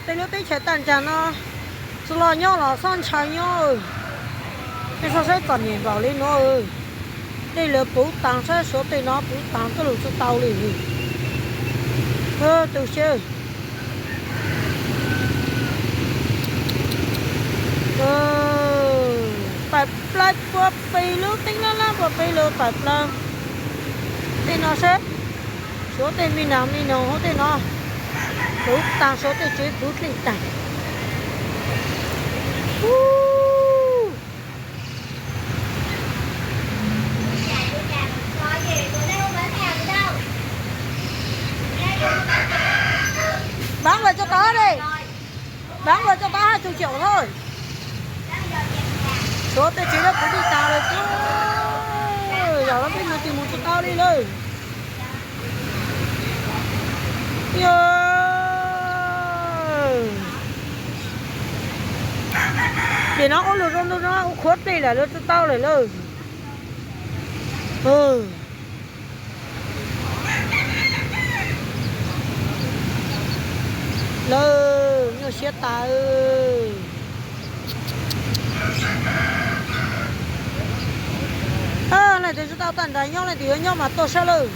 Tej lub teb chaws tag nrho no, tsis los nyob los xob ntshaw nyob. Nej xob saib txom nyem npaum li no. Dej lawv puv taag, saib suav tej no puv taag, twb lug tsis tau li. Tu siab. Pais plaws puag pem lub teeb lab lab puag pem lawv pais plaws. Tej no saib, suav tej me nas me noog hauv tej no puv taag, suav tej tsev puv dlej taag. Bán vào cho tao đi. Bán vào cho tao hai chục triệu thôi. Suav tej tsev lawv puv dlej taag lawm xwb. Zaum no peb mus tsis mus tsis tau li lawm. Ces no ua luag zoo no ua qhuav dlej lawm, lawv tsis tau lawm lauj. Lawv nyuaj siab tas. Leej twg tsis tau tag nrho nyob, leej twg yuav nyob mas tuaj saib lawm.